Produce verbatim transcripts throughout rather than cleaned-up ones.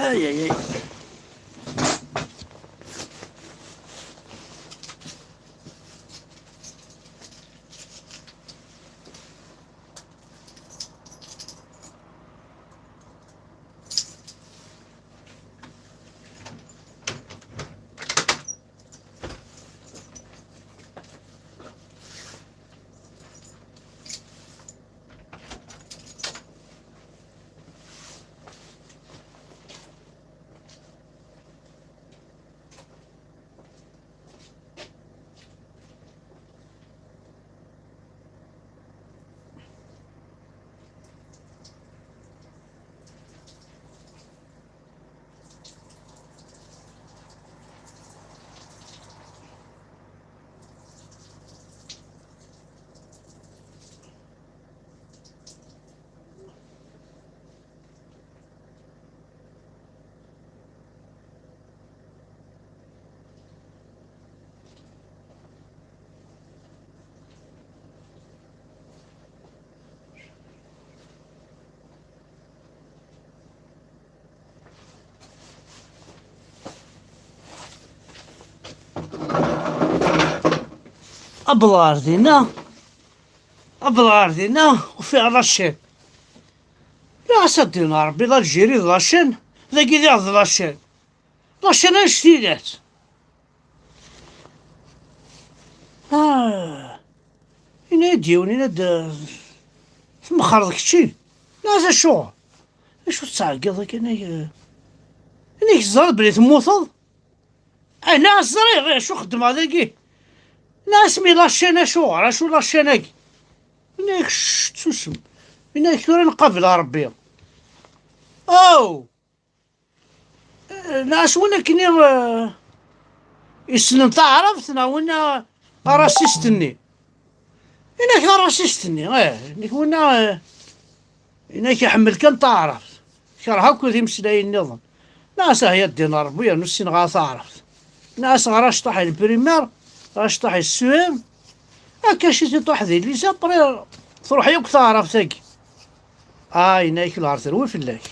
Ay, ay, ay. Abel ɣer dinna, abel ɣer dinna, ufiɣ la chaîne. Nniɣ-as a ddin Ṛebbi, l'Algérie d la chaîne, dagi diɣ d la chaîne. La chaîne annect-ilat. Ah, yenna-yi-d yiwen, yenna-d, tmexreḍ kečči? Nniɣ-as acuɣer? Acu tettɛeggiḍ akka? Yenna-yi, yenna-yi teẓriḍ belli temmuteḍ? Ah, nniɣ-as ẓriɣ, acu xeddmeɣ dagi? Nniɣ-as mi la chaîne acuɣer? Acu la chaîne-agi? Yenna-yak cct, susem. Yenna-yak tura nqabel a Ṛebbi. Aw! Nniɣ-as win akkenni, eh, yessnen taɛrabt neɣ winna arasist-nni? Yenna-k arasist-nni, eh, yenna-k winna, eh, yenna-k iḥemmel kan taɛrabt. Kerheɣ akk timeslayin nniḍen. Nniɣ-as ah ya ddin Ṛebbi yernu ssineɣ ara taɛrabt. Nniɣ-as ɣer acṭuḥ n primaire, ɣer acṭuḥ n C E M, akka ci tiṭuḥ di lycée, après truḥ yakk taɛrabt-agi. Ah, yenna-k lɛer terwi fell-ak.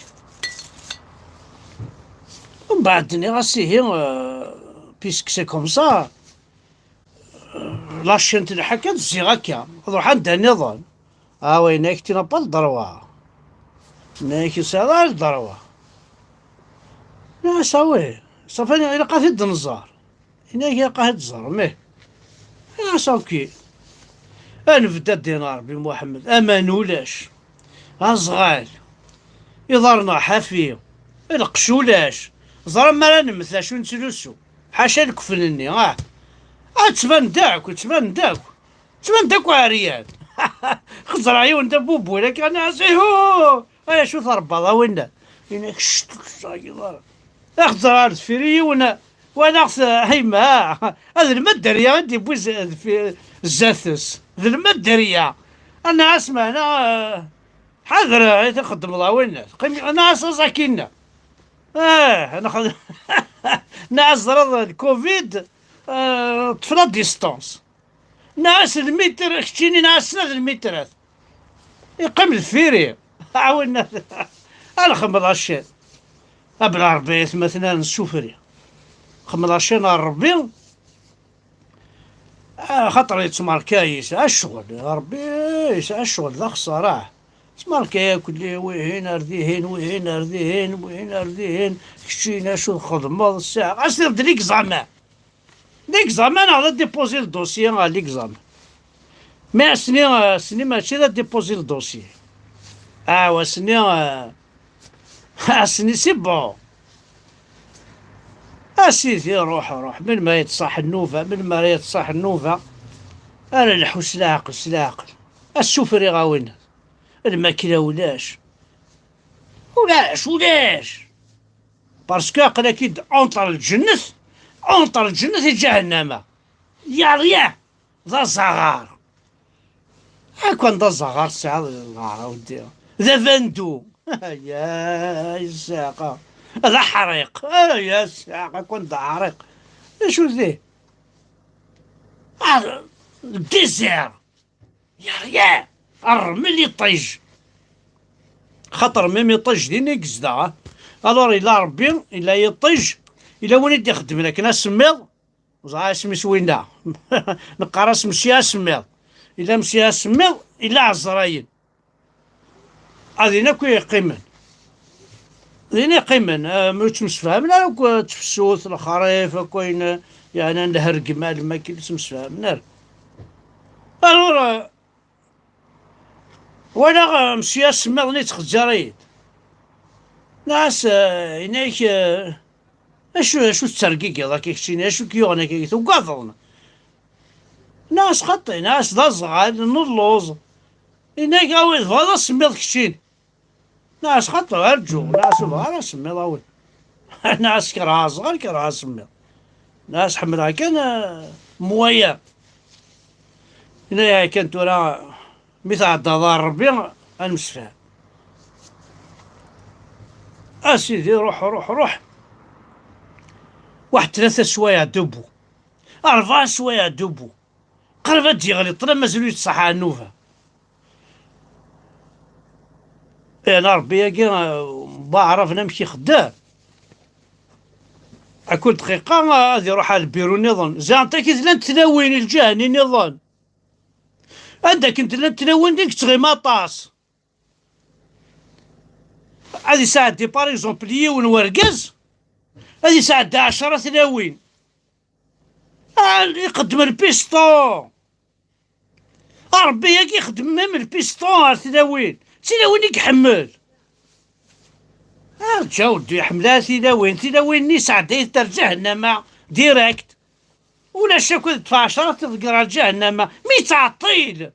Mbeɛd nniɣ-as ihi, euh, puisque c'est comme ça, euh, la chaîne tleḥḥu akka, ad zziɣ akka, ad ruḥeɣ anda nniḍen. Ah, ouais, yenna-k tu n'as pas le droit. Yenna-k ur tesɛiḍ ara le droit. Nniɣ-as ah ouais, ṣafi ilaq ad t-id-nẓer. Yenna-k ilaq ad t-id-tẓerm, ih. Nniɣ-as ok. Ad nebdu a ddin Ṛebbi Muḥemmed, aman ulac. Aẓɣal. Iḍarren ḥafi. Lqecc ulac. Ẓer mi ara nemmet d acu nettlusu. Ḥaca lekfen-nni, ah. Ah, ttbanen-d akk, ttbanen-d akk. Ttbanen-d akk ɛeryan. Xeẓreɣ yiwen d abubul akka, nniɣ-as ihu! Ay, acu trebbaḍ a winna? Yenna-k cct, ur tt-teɛyiḍ ara. Ad ẓreɣ ar deffir i yiwen, walaɣ-t, a yemma, ad lmadderya i d-yewwi z-, deffir, zdat-s. D lmadderya. Nniɣ-as meɛna, eh, ḥader, eh, i txeddmeḍ a winna. Qqim, nniɣ-as aẓ akkin-nni. Eh, nniɣ-as ẓriɣ le covid, eh, ṭṭef la distance. Nniɣ-as lmitr, keččini nniɣ-as snat lmitrat. Iqqim deffir-i. Ɛawen ad nxemmel aciṭ. A bla Ṛebbi, ay atmaten, ad nessufri. Nxemmel aciṭ ar Ṛebbi. Axaṭer yettmerka yesɛa ccɣel. Ṛebbi yesɛa ccɣel d axeṣṣar, ah. Yettmerka yakk-, wihin ar dihin, wihin ar dihin, wihin ar dihin. Keččini acu txedmeḍ ssaɛa? As-tiniḍ d l'examen. L'examen neɣ d ad déposer le dossier à l'examen? Mais ass-nni, ass-nni mačči d ad déposer le dossier. Ah, ass-nni, euh, ass-nni c'est bon. A sidi, ruḥ, ruḥ. Melmi ara yeṭṣaḥ nnuba? Melmi ara yeṭṣaḥ nnuba? Ara lḥu s leɛqel, s leɛqel. Ad ssufriɣ a winna. Lmakla ulac. Ulac, ulac. Parce que aql-ak-id entre lǧennet, entre lǧennet i ǧahennama. Y a rien. D azaɣar. Akk anda azaɣar tesɛiḍ lɣar a weddi. D abandu. Ya ssiɛqa. D aḥriq. Ya ssiɛqa, akk anda aḥriq. D acu di? Ah, désert. Y a rien. Rrmel iṭij. Xaṭer même iṭij din i yezdeɣ, ah. Alors, yella Ṛebbi, yella yiṭij, yella win i d-ixeddmen akken asemmiḍ, ẓer isem-is winna. Neqqar-as Mesya Asemmiḍ. Yella Mesya Asemmiḍ, yella Ɛezrayen. A din akk i yeqqimen. Din i qqimen, eh, mi ur ttemsefhamen ara akk, eh, tefsut, lexrif, akk ayen, eh, yeɛnan lhergem, alma akken ur ttemsefhamen ara. Alors, eh, walaɣ, eh, Mesya Asemmiḍ-nni yettxezzir-iyi-d. Nniɣ-as, eh, yenna-yak, eh, acu, acu tettergigiḍ akka keččini, acu k-yuɣen akka, tugadeḍ? Nniɣ-as xaṭi, nniɣ-as d aẓɣal, nelluẓ. Yenna-yak awi, tebɣiḍ asemmiḍ keččini? Nniɣ-as xaṭi, arǧu, nniɣ-as ur bɣiɣ ara asemmiḍ awi. Nniɣ-as kerheɣ aẓɣal, kerheɣ asemmiḍ. Nniɣ-as ḥemmleɣ kan, eh, mwaya. Yenna-yak kan tura, mi tɛeddaḍ ɣer Ṛebbi, ad nemsefham. A sidi, ruḥ, ruḥ, ruḥ. Waḥed tlata swayeɛ debout. Rebɛa swayeɛ debout. Qrib ad d-yeɣli ṭṭlam, mazal ur yettṣaḥ ar nnuba. Yeɛni Ṛebbi-agi, eh, d aɛraben amek ixeddem. Akul dqiqa, eh, ad iruḥ ar lbiru nniḍen. Ziɣen taki llant tlawin i lǧiha-nni nniḍen. Anda akken llant tlawin din yettɣimi aṭas. Ad isɛeddi, par exemple, yiwen wergaz, ad isɛeddi ɛecra tlawin. Ah, iqeddem lpiston. Ṛebbi-agi ixeddem même lpiston ar tlawin. D tilawin i iḥemmel. Arǧa, ur d-iḥemmel ara tilawin. Tilawin-nni sɛeddayent ar ǧahennama direct. Ulac akk ad ṭṭfeɣ ɛecra tiḍegger ar ǧahennama. Mi yettɛeṭṭil.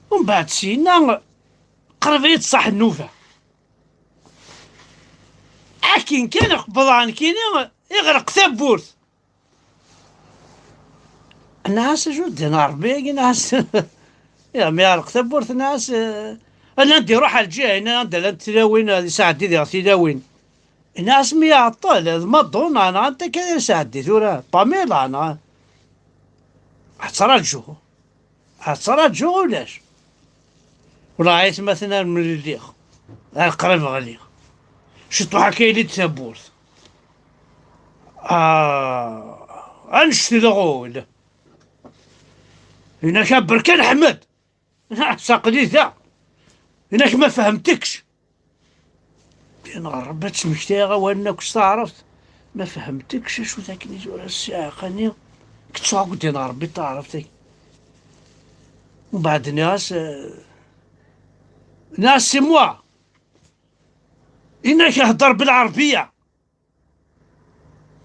Umbeɛd syenna qrib ad yi-tṣaḥ nnuba. Akken kan qebḍeɣ nekkini, iɣleq tawwurt. Nniɣ-as acu d-yenna Ṛebbi-agi, nniɣ-as, iɣ mi iɣleq tawwurt, nniɣ-as, eh, anda iruḥ ar lǧiha-ina anda llant tilawin, ad isɛeddi diɣ tilawin. Nniɣ-as mi iɛeṭṭel, d Madonna neɣ anta akka ad isɛeddi tura, Pamela neɣ? Ttṛaǧu. Ttṛaǧuɣ ulac. Wala aytmaten ar mlelliɣ. Ar qrib ɣliɣ. Ciṭuḥ akka yili-d tawwurt. Ah, annect-i d aɣul. Inak a Berkan Ḥmed. Saqli da. Inak ma fehmtekc. Din ɣer Rebbi ad ttmektayeɣ awalen akk s taɛrabt. Ma fehmtekc acu d akken i tura ssiɛqa-nni, kettuɣ akk din ɣer Rebbi taɛrabt-agi. Umbeɛd nniɣ-as, eh, nniɣ-as c'est moi. Inak ihedder belɛerbiya.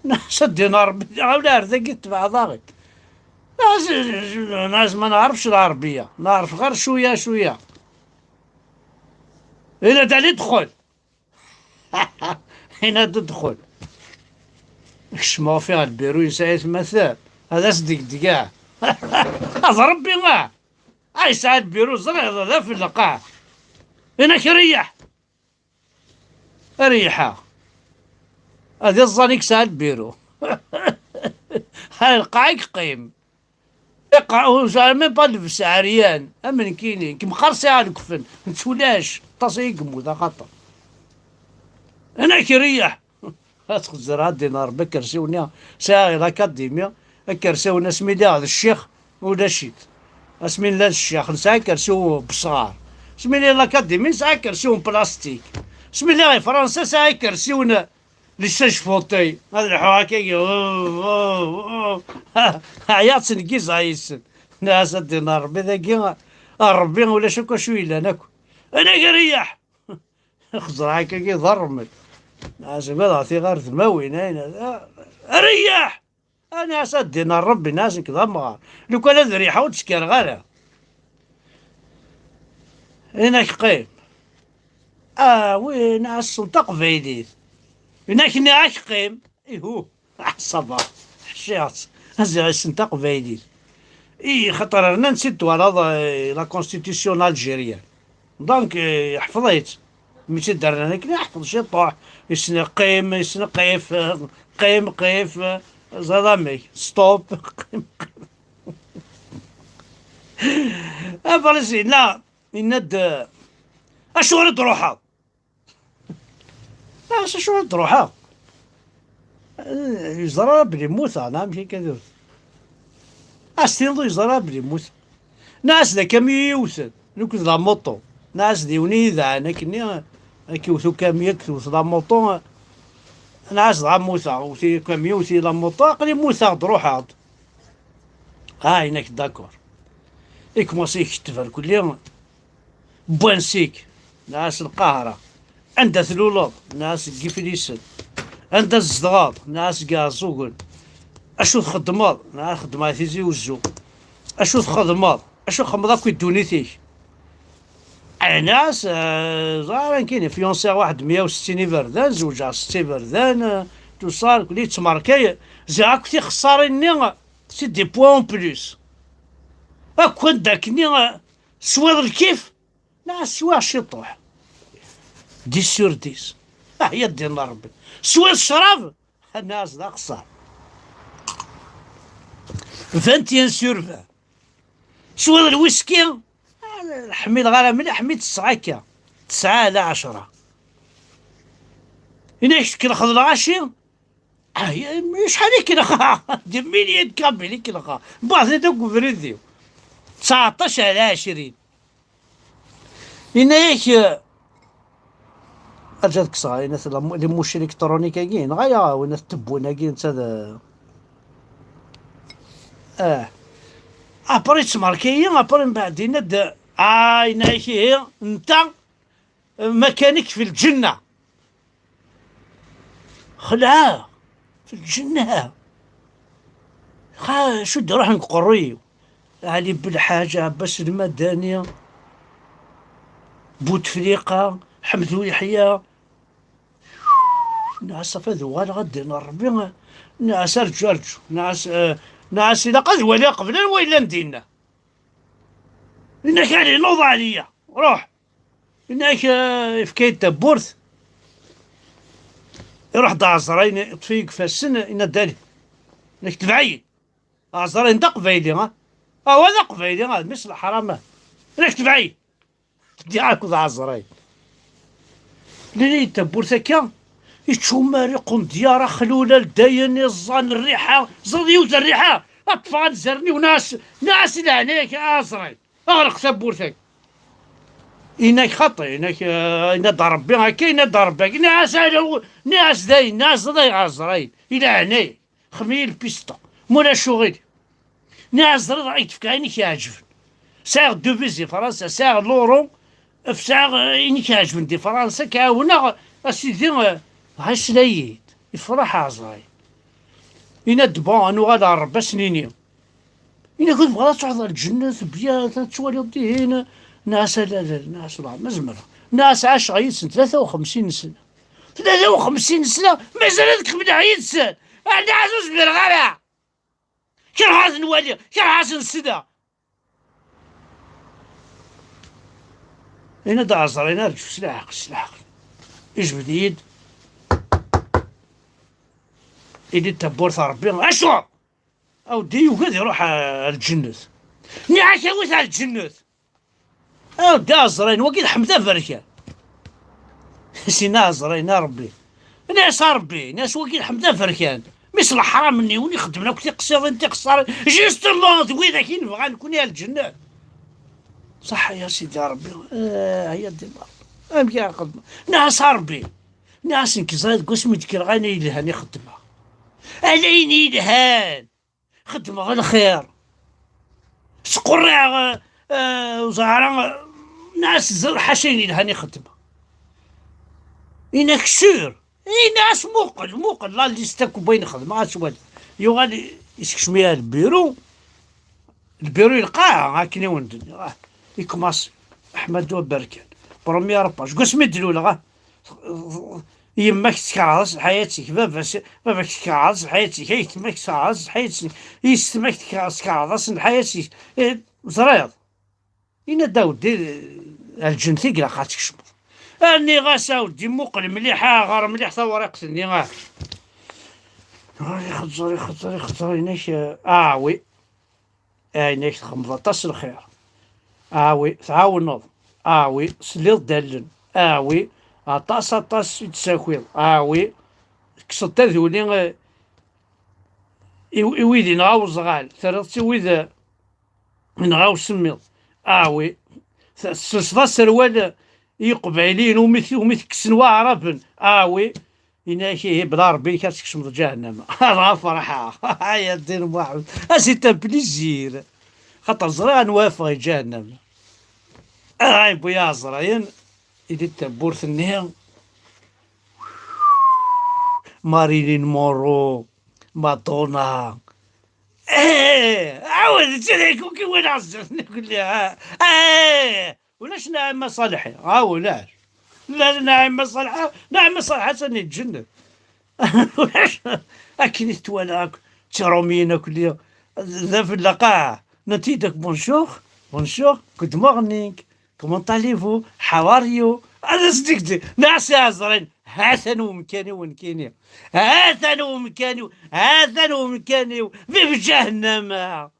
Nniɣ-as ad din ɣer Rebbi, ɣawla ar dagi tebɛeḍ-aɣ-d. Nniɣ-as, nniɣ-as ma neɛrefx lɛerbiya, neɛref ɣer cwiya cwiya. Ina d ali dxel. Ina d dxel. Kecmeɣ fiɣ lbiru yesɛa aytmaten. Ad as-degdegeɣ. Ad Rebbi, ah! Ah, yesɛa lbiru, ẓriɣ, d afelleq, ah! Ina k-reyyeḥ. Reyyeḥ-aɣ. Ad iẓẓan i yesɛa lbiru. Ar lqaɛ i yeqqim. Iqqa-, ur nesɛi même pas lebs ɛeryan, am nekkini. Kem qqar sɛiɣ lekfen, nettulac, aṭas ay yemmut axaṭer. Ana k-reyyeḥ. Ad txezzer ad din Rebbi akersi-nni, sɛiɣ i l'Académie, akersi-nni asmi lliɣ d ccix, ulac-it. Asmi nella d ccix, nesɛa akersi n wesɣar. Asmi nella l'Académie, nesɛa akersi n plastik. Asmi lliɣ i Fransa, sɛiɣ akersi n les sièges fauteuils. Ad lḥuɣ akka, ɛyaɣ ttneggizeɣ yes-sen. Nniɣ-as ad d-yenna Rebbi dagi, a Rebbi, ulac akk acu yellan akk. Anagar iyaḥ! Xeẓreɣ akkagi d rrmel. Nniɣ-as ugadeɣ tiɣar d mawin, ayen, a, reyyaḥ! Nniɣ-as ad d-yenna Rebbi, nniɣ-as nekk d amɣar. Lukan ad reyḥeɣ ur d-skareɣ ara. Inak qqim. Ah, wi, nniɣ-as ssneɣ taqbaylit. Inak nniɣ-ak qqim. Ihu, ah, ça va. Ḥciɣ-tt. Aziɣ issen taqbaylit. I, xaṭer rnan-tt-id twalaḍ, eh, la constitution algérienne. Donc, eh, yeḥfeḍ-itt. Mi tt-id-rnan akken, yeḥfeḍ ciṭuḥ. Yessen qim, yessen qif, eh, qim, qif, eh, ẓer amek, stop, qim, qim. Afaris yenna, yenna-d, eh, acuɣer i d-truḥeḍ? Ah, s acu ad d-ruḥeɣ? Eh, yeẓra belli mmuteɣ, neɣ amek akka d-, as-tiniḍ ur yeẓra belli mmuteɣ. Nniɣ-as d akamyu i yewten, nekk d la moto. Nniɣ-as d yiwen i yi-dɛan akkenni, ad k-iwet ukamyu, ad k-tewt la moto. Nniɣ-as dɣa mmuteɣ, wet-iyi ukamyu, wet-iyi la moto, aql-i mmuteɣ-d, ruḥeɣ-d. Ah, yenna-k d'accord. Ikumaṣi iketteb ar kulli. N wansi-k? Nniɣ-as Lqahra. Anda tluleḍ? Nniɣ-as deg Iflisen. Anda tzedɣeḍ? Nniɣ-as deg Iɛeẓẓugen. Acu txeddmeḍ? Nniɣ-as xeddmeɣ Tizi Wezzu. Acu txeddmeḍ? Acu txeddmeḍ akk i ddunit-ik? Nniɣ-as, eh, ẓer, nekkini fiancé waḥed meyya u settin iberdan, zewǧeɣ setta iberdan, eh, tout ça, nekkni yettmerkay, ziɣ akk tixeṣṣarin-nni, c'est des points en plus. Akk anda akkenni, eh, teswiḍ lkif? Nniɣ-as swiɣ ciṭuḥ. Dix sur dix. Ah, ya ddin n Ṛebbi. Swiɣ ccrab? Nniɣ-as d axeṣṣar. Vingt et un sur vingt. Swiɣ lwiski? Ah, ḥmileɣ ara mliḥ mi ttesseɣ akka. Tesɛa ala ɛecṛa. Yenna-k tkellxeḍ lɣaci? Ah, ya, acḥal i kellxeɣ? Des milliers de kabyle i kellxeɣ. Mbeɛd-nni akk ubrid-iw. Tseɛṭac ɛla ɛecrin. Yenna-yak, eh, aǧa ad kkseɣ, yenna-t, la mu-, les mouches électroniques-agi, yenɣa-yaɣ, winna-t tewwin-agi, netta d, eh. Après yettmerka-yi, après mbeɛd yenna-d, ah, yenna-yak ihi, netta, eh, makanik fi lǧenna. Xelɛeɣ fi lǧenna. Xa, acu d-iruḥen deg uqerruy-iw? Ɛli Belḥaǧ, Ɛebbas Lmadani, Butefliqa, Ḥmed Uyeḥya. Nniɣ-as af ad uɣaleɣ ad d-iniɣ Ṛebbi, nniɣ-as arǧu, arǧu, nniɣ-as, eh, nniɣ-as ilaq ad waliɣ qbel anwa yellan dinna. Yenna-k Ɛli, nuḍ Ɛliya, ruḥ. Yenna-k, eh, yefka-yi-d tawwurt. Iruḥ-d Ɛezray, yeṭṭef-iyi deg ifassen, yenna-d Ɛli. Yenna-k tbeɛ-iyi. Ɛezray d aqbayli, ha? Awa d aqbayli, ha, d mmi-s n leḥram, ha? Yenna-k tbeɛ-iyi. Ddiɣ akked Ɛezray. Lli-yi-d tawwurt akka, iččumar iqendyar, axlul, aldayen, iẓẓan, rriḥa, ẓriɣ yiwet rriḥa, ad ṭṭfeɣ anzaren-iw, nniɣ-as, nniɣ-as i leɛnaya-k a Ɛezray. Ɣleq tawwurt-agi. Yenna-k xaṭi, yenna-k, eh, yenna-d Ṛebbi akka, yenna-d Ṛebbi akka. Nniɣ-as ala, nniɣ-as dayen, nniɣ-as ẓriɣ Ɛezray, i leɛnaya-k, xdem-iyi lpista, ma ulac uɣilif. Nniɣ-as ẓriɣ ad k-d-fkeɣ ayen i k-iɛeǧben. Sɛiɣ deviz di Fransa, sɛiɣ l'euro, sɛiɣ, eh, ayen i k-iɛeǧben di Fransa, ad k-ɛawneɣ, a sidi, eh, dɣa yesla-yi-d, yefṛeḥ Ɛezray. Yenna-d, bon, ad nuɣal ɣer Ṛebbi ad s-nini. Yenna-k ur tebɣiḍ ad truḥeḍ ɣer lǧennet, bya, ad twaliḍ dihin. Nniɣ-as ala, ala, nniɣ-as wellah ma zemreɣ. Nniɣ-as ɛaceɣ yid-sen tlata u xemsin sna. Tlata u xemsin sna, mazal ad kemmleɣ yid-sen. Nniɣ-as ur zmireɣ ara. Kerheɣ ad ten-waliɣ, kerheɣ ad ten-ssneɣ. Yenna-d Ɛezray, arǧu s leɛqel, s leɛqel. Ijbed-iyi-d, ili-d tawwurt a Ṛebbi, acu? Awdi yugi ad iruḥ ar lǧennet. Nniɣ-ak awi-t ar lǧennet. Awdi Ɛezray, wagi d Ḥmed Aberkan. Sinna Ɛezray, a Ṛebbi. Nniɣ-as a Ṛebbi, nniɣ-as wagi d Ḥmed Aberkan. Mmi-s n leḥram-nni, win ixeddmen akk tiqsiḍin, tiqeṣṣarin, justement, d widak i nebɣa nekkni ar lǧennet. Ṣaḥḥa ya Sidi Ṛebbi, eh, ya Dima. Amek ara xedmeɣ? Nniɣ-as a Ṛebbi. Nniɣ-as nekk ẓriɣ deg wasmi d-kkreɣ ayen yelhan i xeddmeɣ. Ala ayen yelhan. Xeddmeɣ lxir. Squrriɛeɣ, eh, eh, uẓɛara, eh, nniɣ-as ẓer ḥaca ayen yelhan i xeddmeɣ. Yenna-k sûr? Yenna-as muqel, muqel la liste akk n wayen xedmeɣ, ad twaliḍ. Yuɣal yessekcem-iyi ar lbiru, lbiru i lqaɛa, akken i wen-d-nniɣ, ah, ikumaṣi, Ḥmadu Aberkan, première page, deg wasmi d-luleɣ, ah, yemma-k tkerheḍ-as lḥayat-ik, baba-s, baba-k tkerheḍ-as lḥayat-ik, ayetma-k tkerheḍ-as lḥayat-ik, yessetma-k tkerheḍ-as lḥayat-ik, eh, ẓriɣ. Yenna-d awdi, ar lǧennet i ilaq ad tkecmeḍ. Rniɣ-as awdi, muqel mliḥ, aɣer mliḥ tawriqt-nni, ah. Ixeẓẓer, ixeẓẓer, ixeẓẓer, yenna-k, ah, oui. Ah, yenna-k txedmeḍ aṭas lxir. Ah, oui, tɛawneḍ. Ah, oui, tesliḍ-d allen. Ah, oui, Aṭas, aṭas i d-tessakiḍ. Ah oui, tekkseḍ taduli, eh, i, i wid inɣa uẓɣal, terriḍ-tt i wid, eh, inɣa usemmiḍ. Ah oui, t-, tesselseḍ aserwal, eh, i Iqbayliyen umi t-, umi t-kksen Waɛraben. Ah oui, yenna-ak ihi bla Rebbi-k ad tkecmeḍ ǧahennama. Dɣa ferḥeɣ. Ay a ddin Muḥemmed, ah, c'est un plaisir. Xaṭer ẓriɣ anwa afeɣ i ǧahennama. Ah, yewwi-yaɣ Ɛezrayen, ili-d tawwurt-nni. Marilyn Monroe, Madonna. Eh, ɛawed, ttadayek, ur k-iwala Ɛezrayen, kulli, ah, eh, ulac Naɛima Ṣaleḥi, ah, ulac. La, Naɛima Ṣaleḥi, Naɛima Ṣaleḥi atan di lǧennet. Ulac, akken i t-twala akk, d tiṛumiyin akk-nni, d afellaq, ah, nadi-d akk, bonjour, bonjour, good morning, comment allez-vous, how are you? Ad as-d-yegdi, neɣ si Ɛezrayen, ha-t-an umkan-iw nekkini, ha-t-an umkan-iw, ha-t-an umkan-iw, vive ǧahennama!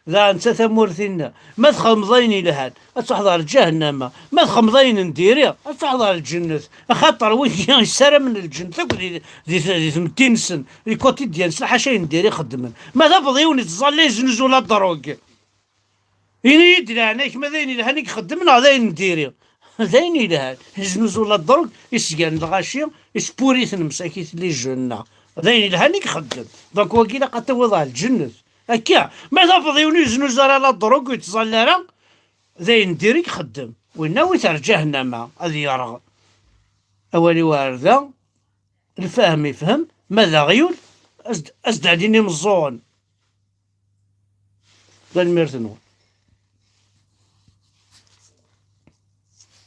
Daɣen d ta tamurt-nneɣ. Ma txedmeḍ ayen yelhan, ad truḥeḍ ɣer lǧahennama. Ma txedmeḍ ayen n diri, ad truḥeḍ ɣer lǧennet. Axaṭer wigi yessaramen lǧennet akk di, di, di tmetti-nsen, di quotidien-nsen, ḥaca ayen n diri xeddmen. Ma d abḍiw n ttẓalla yeznuzu la drogue. Ini-yi-d leɛnaya-k, ma d ayen yelhan i ixeddem neɣ d ayen n diri? D ayen yelhan. Yeznuzu la drogue, isgan lɣaci, ispuri-ten msakit les jeunes-nneɣ. D ayen yelhan i ixeddem. Donc wagi ilaq ad tawiḍ ɣer lǧennet. Akka, ma d abḍiw ur yeznuzu ara la drogue ur yettẓalla ara, d ayen n diri i ixeddem. Winna awit ar ǧahennama, ad yerɣ. Awal-iw ar da, lfahem ifhem, ma d aɣyul, ad s-d-, ad s-d-ɛlin imeẓẓuɣen. Tanemmirt-nwen.